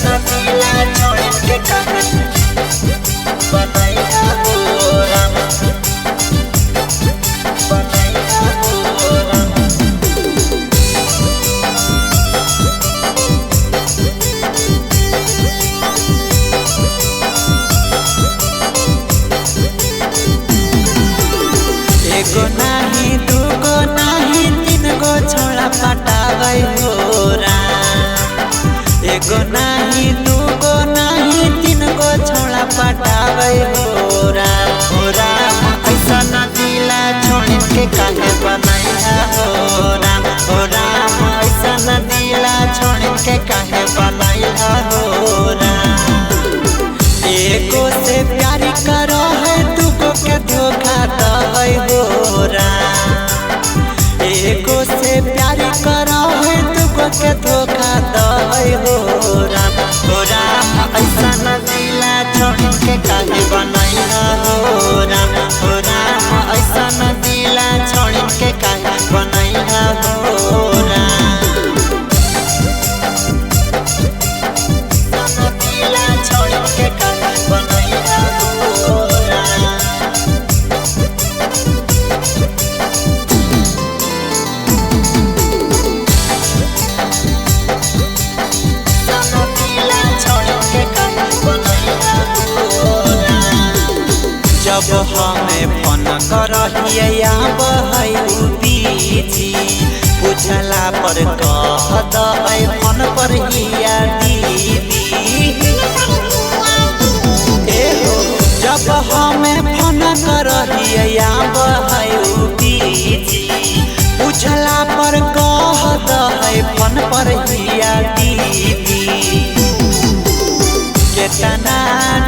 दिला छोड़ के काहे बनैला हो राम, बनैला हो राम। एगो नाही दूगो नाही तीन गो छोड़ा पटाबै हो राम। एगो नाही दूगो नाही तीन गो छोड़ा पटाबै हो राम, हो राम। ऐसा न दिला छोड़ के काहे बनैला हो राम, हो राम। ऐसा न दिला छोड़ के काहे बनैला हो राम। एगो से प्यार करो है दूगो के धोखा दे हो राम। एगो से प्यार करो है दूगो के धोखा दे हो राम, हो राम। ऐसा न दिला छोड़ के काहे बनैला हो राम, हो राम। ऐसा न दिला छोड़ के काहे बनैला हो राम। दिला छोड़ के काहे बनैला हो राम। दिला छोड़ के काहे बनैला हो राम। जब हमें फोन करहिए आबहै उ बीजी, पूछला पर कह दहै फोन पर हिया दीदी। ए हो, जब हमें फोन करहिए आबहै उ बीजी, पूछला पर कह दहै फोन पर हिया दीदी। केतना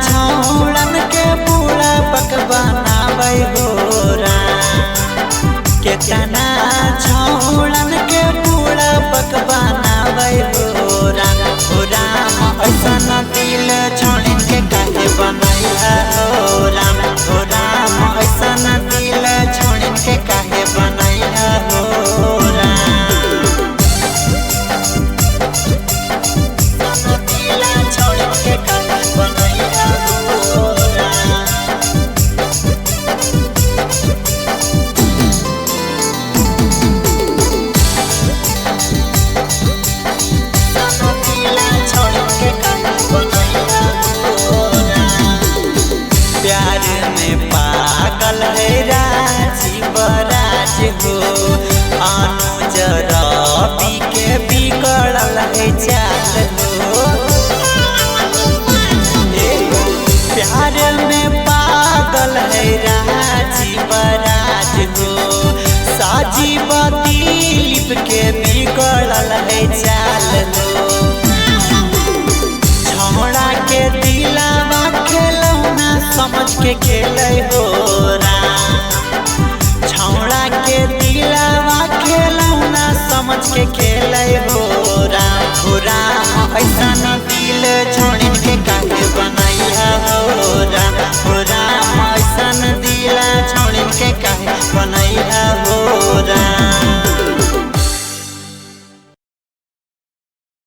छौड़न के पूरा पक बनाबै हो राम। केतना छौड़न के पूरा पक बनाबै हो राम, हो राम। ऐसा न दिल छोड़ के काहे बनैला हो राम, हो राम। ऐसा न दिल छोड़ के काहे बनैला हो राम। दिला छोड़ के काहे बनैला हो राम। दिला छोड़ के काहे बनैला हो राम। प्यार में पागल है राजीव राज हो, अनुज रवि के बिगड़ल है चाल हो। प्यार में पागल है राजीव राज हो, साजीव दिलीप के बिगड़ल है चाल हो। छौड़ा के दिलावा खेलौना समझ के खेलै हो